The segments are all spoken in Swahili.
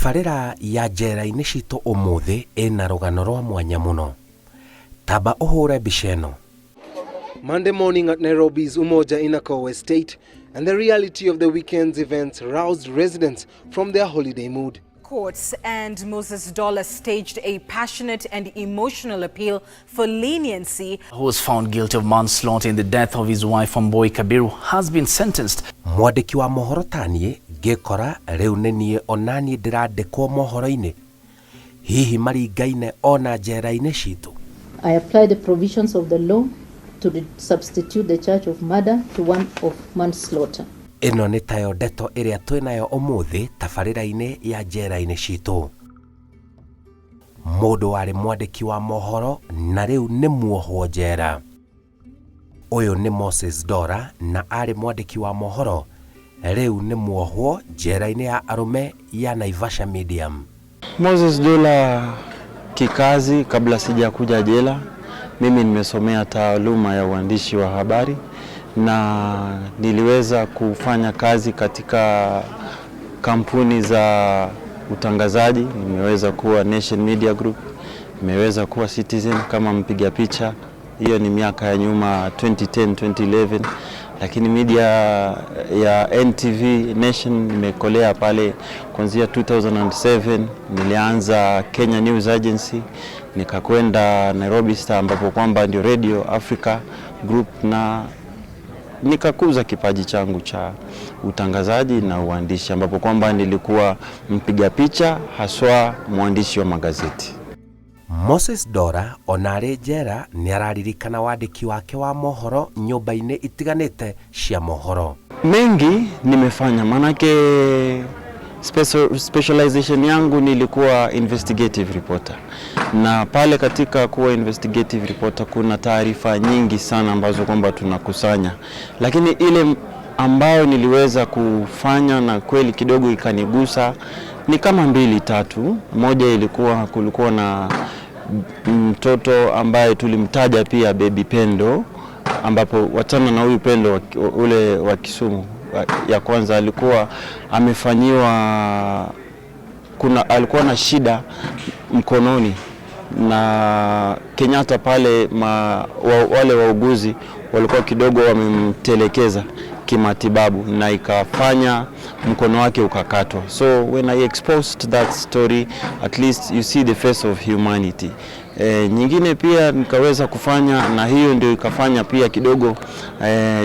Tabarĩra ya njera-inĩ citũ ũmũthĩ ĩna rũgano rwa mwanya mũno. Tamba ũhũre mbica ĩno. Monday morning at Nairobi's Umoja Inako Estate, and the reality of the weekend's events roused residents from their holiday mood. Courts and Moses Dola staged a passionate and emotional appeal for leniency. Who was found guilty of manslaughter in the death of his wife Wambui Kabiru, has been sentenced. Mwandĩki wa mohoro taniĩ ngĩkora rĩu nĩ niĩ onaniĩ ndĩrandĩkwo mohoro-inĩ, hihi maringaine ona njera-inĩ citũ. I apply the provisions of the law to substitute the charge of murder to one of manslaughter. Ĩno nĩ tayo ndeto ĩrĩa twĩnayo ũmũthĩ tabarĩra-inĩ ya njera-inĩ citũ. Mũndũ warĩ mwandĩki wa mohoro na rĩu nĩ muohwo njera. Ũyũ nĩ Moses Dora na arĩ mwandĩki wa mohoro, rĩu nĩ muohwo njera-inĩ ya arũme ya Naivasha Medium. Moses Dola kikazi, kabla sijakuja jela, mimi nimesomea taaluma ya uandishi wa habari na niliweza kufanya kazi katika kampuni za utangazaji. Nimeweza kuwa Nation Media Group, nimeweza kuwa Citizen kama mpiga picha. Hiyo ni miaka ya nyuma 2010, 2011, lakini media ya NTV Nation nimekolea pale kuanzia 2007. Nilianza Kenya News Agency, nikakwenda Nairobi Star ambapo kwamba ndio Radio Africa Group, na nikakuza kipaji changu cha utangazaji na uandishi, ambapo kwamba nilikuwa mpiga picha, haswa mwandishi wa magazeti. Moses Dora ona arĩ njera nĩ araririkana wandĩki wake wa mohoro nyũmba-inĩ itiganĩte cia mohoro. Mengi nimefanya, manake specialization yangu nilikuwa investigative reporter, na pale katika kuwa investigative reporter kuna taarifa nyingi sana ambazo kwamba tunakusanya, lakini ile ambayo niliweza kufanya na kweli kidogo ikanigusa ni kama mbili tatu. Moja ilikuwa kulikuwa na mtoto ambaye tulimtaja pia Baby Pendo, ambapo wachana na huyu Pendo ule wa Kisumu ya kwanza, alikuwa amefanyiwa, kuna alikuwa na shida mkononi na Kenyatta pale wale wauguzi walikuwa kidogo wamemtelekeza kimatibabu na ikafanya mkono wake ukakatwa. So when I exposed that story, at least you see the face of humanity. Nyingine pia nikaweza kufanya, na hiyo ndio ikafanya pia kidogo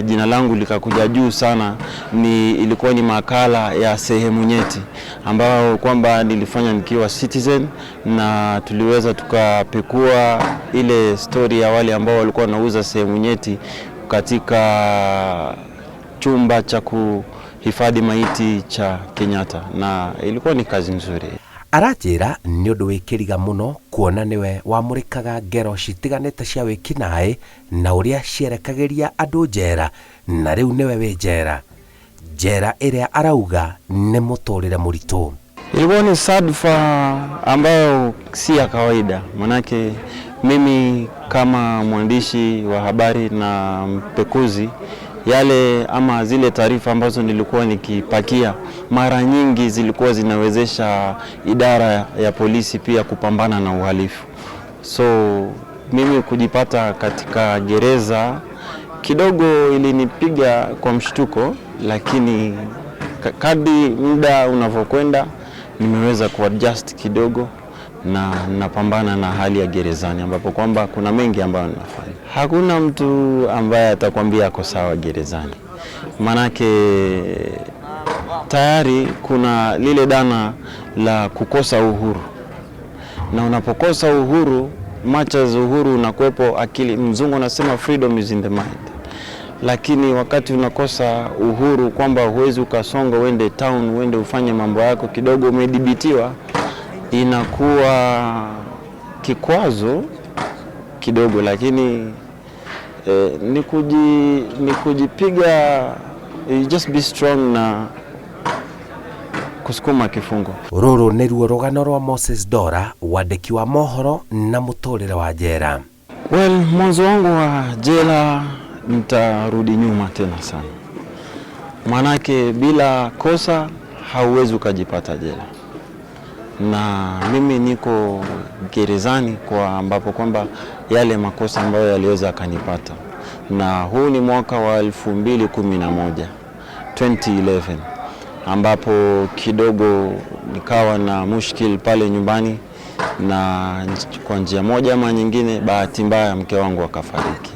jina langu likakuja juu sana, ni ilikuwa ni makala ya sehemu nyeti ambayo kwamba nilifanya nikiwa Citizen, na tuliweza tukapekua ile story ya wale ambao walikuwa wanauza sehemu nyeti katika chumba cha kuhifadhi maiti cha Kenyatta, na ilikuwa ni kazi nzuri. Aranjĩra nĩ ũndũ wĩ kĩriga mũno kuona nĩwe wamũrĩkaga ngero citiganĩte cia wĩkinaĩ na ũrĩa cierekagĩria andũ njera, na rĩu nĩwe wĩ njera. Njera ĩrĩa arauga nĩ mũtũrĩre mũritũ. Ilikuwa ni sadfa ambayo si ya kawaida, manake mimi kama mwandishi wa habari na mpekuzi, yale ama zile taarifa ambazo nilikuwa nikipakia mara nyingi zilikuwa zinawezesha idara ya polisi pia kupambana na uhalifu. So mimi kujipata katika gereza kidogo ilinipiga kwa mshtuko, lakini kadri muda unavyokwenda nimeweza kuadjust kidogo na napambana na hali ya gerezani, ambapo kwamba kuna mengi ambayo ninafanya. Hakuna mtu ambaye atakwambia ako sawa gerezani, manake tayari kuna lile dana la kukosa uhuru, na unapokosa uhuru, much as uhuru unakuwepo akili, mzungu anasema freedom is in the mind, lakini wakati unakosa uhuru kwamba huwezi ukasonga uende town uende ufanye mambo yako, kidogo umedhibitiwa, inakuwa kikwazo kidogo, lakini ni kujipiga, you just be strong na kusukuma kifungo. Rũrũ nĩruo rũgano rwa Moses Dora, wandĩki wa mohoro na mũtũrĩre wa njera. Well, mwanzo wangu wa jela nitarudi nyuma tena sana, manake bila kosa hauwezi ukajipata jela. Na mimi niko gerezani kwa ambapo kwamba yale makosa ambayo yaliweza akanipata, na huu ni mwaka wa 2011, 2011, ambapo kidogo nikawa na mushkil pale nyumbani, na kwa njia moja ama nyingine, bahati mbaya mke wangu akafariki.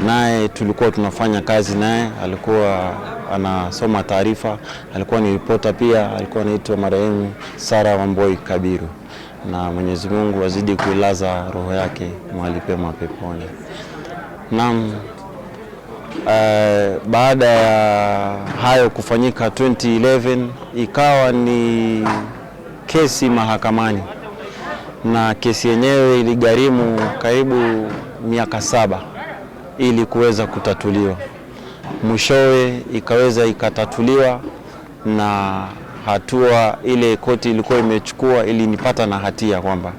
Naye tulikuwa tunafanya kazi naye, alikuwa anasoma taarifa, alikuwa ni ripota pia, alikuwa anaitwa marehemu Sara Wamboi Kabiru, na Mwenyezi Mungu azidi kuilaza roho yake mahali pema peponi. Naam, baada ya hayo kufanyika 2011, ikawa ni kesi mahakamani, na kesi yenyewe iligharimu karibu miaka 7 ili kuweza kutatuliwa. Mwishowe ikaweza ikatatuliwa, na hatua ile koti ilikuwa imechukua ilinipata na hatia kwamba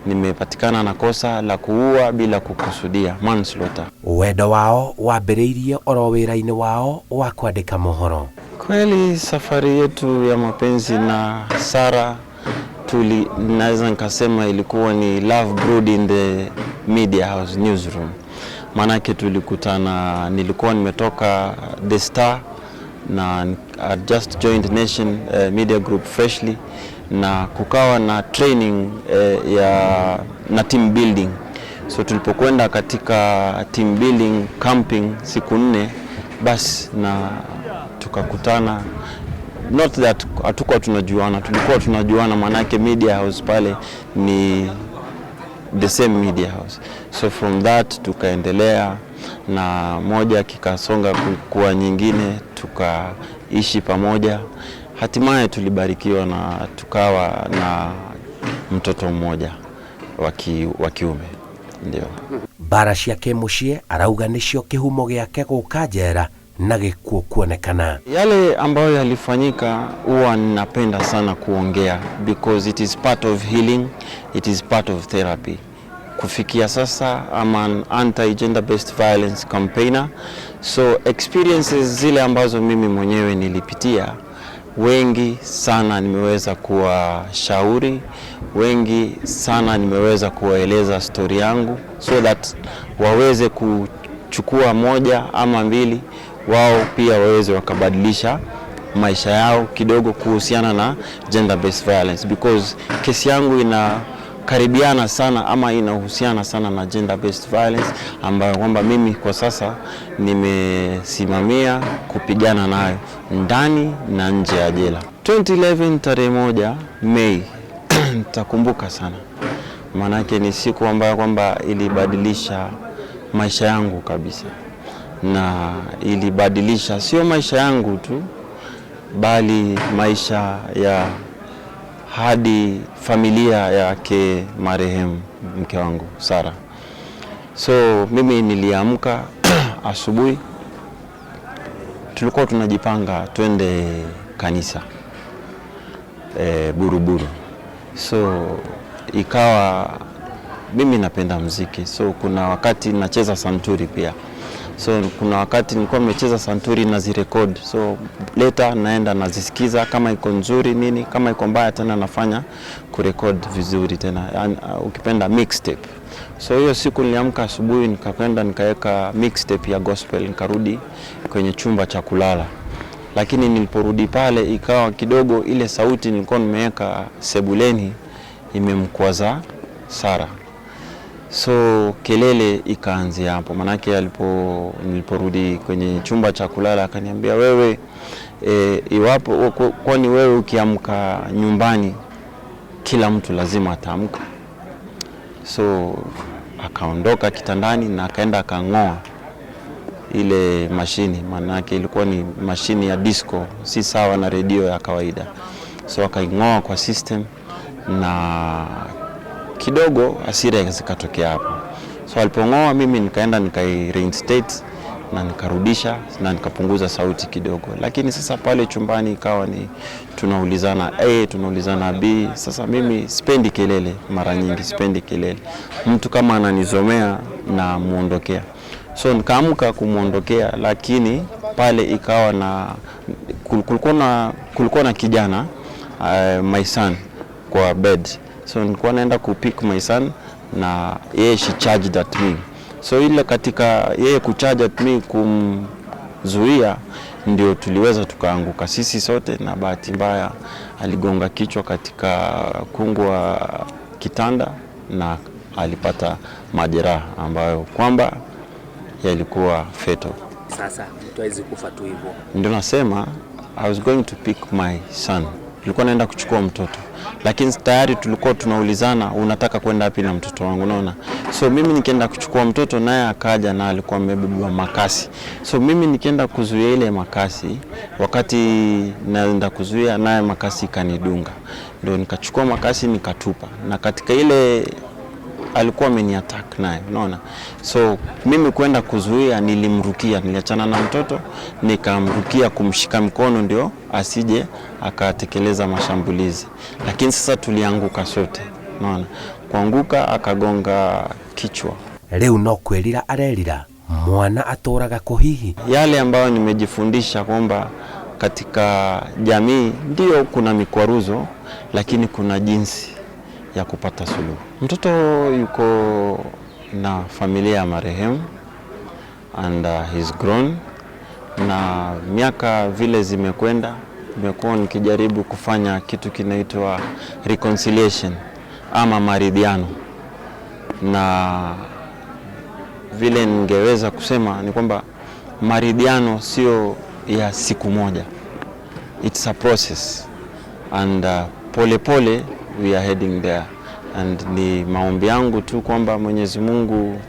nimepatikana na kosa la kuua bila kukusudia, manslaughter. Wendo wao wambĩrĩirie oro wĩra-inĩ wao wa kwandĩka mohoro. Kweli safari yetu ya mapenzi na Sara naweza nikasema ilikuwa ni love brewed in the media house newsroom. Maanake tulikutana, nilikuwa nimetoka The Star na I just joined Nation Media Group freshly, na kukawa na training ya na team building. So tulipokwenda katika team building camping siku 4, basi na tukakutana. Not that hatukuwa tunajuana, tulikuwa tunajuana, manake media house pale ni the same media house. So from that tukaendelea na moja kikasonga kuwa nyingine, tukaishi pamoja. Hatimaye tulibarikiwa na tukawa na mtoto mmoja wa kiume. Ndio. Mbara cia kĩmũciĩ arauga nĩcio kĩhumo gĩake gũka njera na gĩkuũ kuonekana. Yale ambayo yalifanyika huwa ninapenda sana kuongea because it is part of healing, it is part of therapy. Kufikia sasa I'm an anti-gender based violence campaigner, so experiences zile ambazo mimi mwenyewe nilipitia, wengi sana nimeweza kuwashauri, wengi sana nimeweza kuwaeleza story yangu so that waweze kuchukua moja ama mbili, wao pia waweze wakabadilisha maisha yao kidogo kuhusiana na gender based violence, because kesi yangu inakaribiana sana ama inahusiana sana na gender based violence ambayo kwamba mimi kwa sasa nimesimamia kupigana nayo ndani na nje ya jela. 2011 tarehe 1 Mei nitakumbuka sana, maanake ni siku ambayo kwamba ilibadilisha maisha yangu kabisa, na ilibadilisha sio maisha yangu tu, bali maisha ya hadi familia yake marehemu mke wangu Sara. So mimi niliamka asubuhi, tulikuwa tunajipanga twende kanisa Buruburu. So ikawa mimi napenda mziki, so kuna wakati nacheza santuri pia. So kuna wakati nilikuwa nimecheza santuri nazirecord, so later naenda nazisikiza kama iko nzuri nini, kama iko mbaya tena nafanya kurecord vizuri tena, yani, ukipenda mixtape. So hiyo siku niliamka asubuhi nikakwenda nikaweka mixtape ya gospel, nikarudi kwenye chumba cha kulala. Lakini niliporudi pale ikawa kidogo ile sauti nilikuwa nimeweka sebuleni imemkwaza Sara. So kelele ikaanzia hapo, manake niliporudi kwenye chumba cha kulala akaniambia, wewe iwapo kwani wewe ukiamka nyumbani kila mtu lazima ataamka. So akaondoka kitandani na akaenda akang'oa ile mashini, manake ilikuwa ni mashini ya disco, si sawa na redio ya kawaida. So akaing'oa kwa system na kidogo hasira zikatokea hapo. So alipong'oa mimi nikaenda nikai reinstate na nikarudisha na nikapunguza sauti kidogo. Lakini sasa pale chumbani ikawa ni tunaulizana A, tunaulizana B. Sasa mimi sipendi kelele, mara nyingi sipendi kelele. Mtu kama ananizomea na muondokea. So nikaamka kumuondokea, lakini pale ikawa na kulikuwa na kijana, my son. kwa bed, so nilikuwa naenda kupick my son na yeye she charged at me. So ile katika yeye kucharge at me, kumzuia, ndio tuliweza tukaanguka sisi sote, na bahati mbaya aligonga kichwa katika kungu wa kitanda na alipata majeraha ambayo kwamba yalikuwa fatal. Sasa mtu hawezi kufa tu hivyo. Ndio nasema I was going to pick my son, tulikuwa naenda kuchukua mtoto, lakini tayari tulikuwa tunaulizana, unataka kwenda wapi na mtoto wangu, unaona? So mimi nikienda kuchukua mtoto, naye akaja na alikuwa amebeba makasi. So mimi nikienda kuzuia ile makasi, wakati naenda kuzuia, naye makasi ikanidunga, ndio nikachukua makasi nikatupa, na katika ile alikuwa ameniattack naye, unaona. So mimi kwenda kuzuia, nilimrukia, niliachana na mtoto nikamrukia kumshika mkono ndio asije akatekeleza mashambulizi, lakini sasa tulianguka sote, unaona. Kuanguka akagonga kichwa. Rĩu no kwĩrira arerira mwana atũraga kũ hihi? Yale ambayo nimejifundisha kwamba katika jamii ndio kuna mikwaruzo, lakini kuna jinsi ya kupata suluhu. Mtoto yuko na familia ya marehemu and he's grown, na miaka vile zimekwenda, nimekuwa nikijaribu kufanya kitu kinaitwa reconciliation ama maridhiano, na vile ningeweza kusema ni kwamba maridhiano sio ya siku moja, it's a process and pole pole we are heading there, and ni maombi yangu tu kwamba Mwenyezi Mungu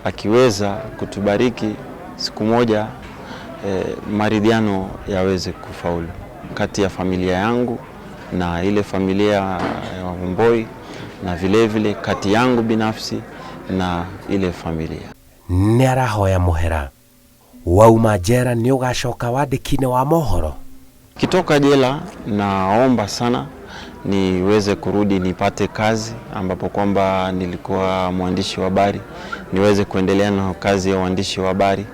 akiweza kutubariki siku moja maridhiano yaweze kufaulu kati ya familia yangu na ile familia ya Wamboi na vile vile kati yangu binafsi na ile familia. Nĩ arahoya mũhera. Wauma njera nĩ ũgacoka wandĩki-inĩ wa mohoro? Kitoka jela naomba sana niweze kurudi nipate kazi ambapo kwamba nilikuwa mwandishi wa habari, niweze kuendelea na kazi ya uandishi wa habari.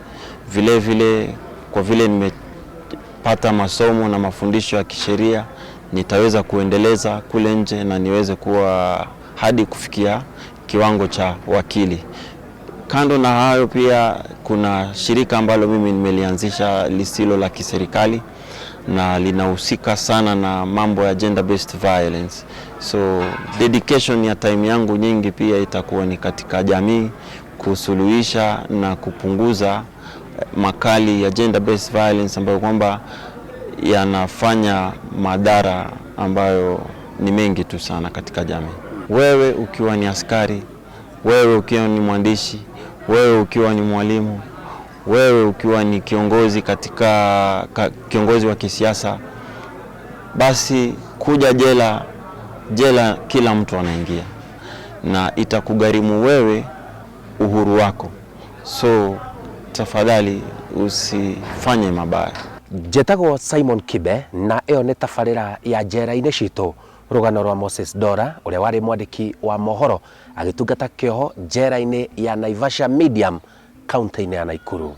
Vile vile kwa vile nimepata masomo na mafundisho ya kisheria, nitaweza kuendeleza kule nje na niweze kuwa hadi kufikia kiwango cha wakili. Kando na hayo, pia kuna shirika ambalo mimi nimelianzisha lisilo la kiserikali na linahusika sana na mambo ya gender based violence. So dedication ya time yangu nyingi pia itakuwa ni katika jamii kusuluhisha na kupunguza makali ya gender based violence ambayo kwamba yanafanya madhara ambayo ni mengi tu sana katika jamii. Wewe ukiwa ni askari, wewe ukiwa ni mwandishi, wewe ukiwa ni mwalimu, wewe ukiwa ni kiongozi katika kiongozi wa kisiasa, basi kuja jela, jela kila mtu anaingia na itakugharimu wewe uhuru wako. So tafadhali usifanye mabaya. Njĩtagwo Simon Kibe na ĩyo nĩ tabarĩra ya njera-inĩ citũ, rũgano rwa Moses Dora ũrĩa warĩ mwandĩki wa mohoro agĩtungata kĩoho njera-inĩ ya Naivasha Medium kaunti-inĩ ya Nakuru.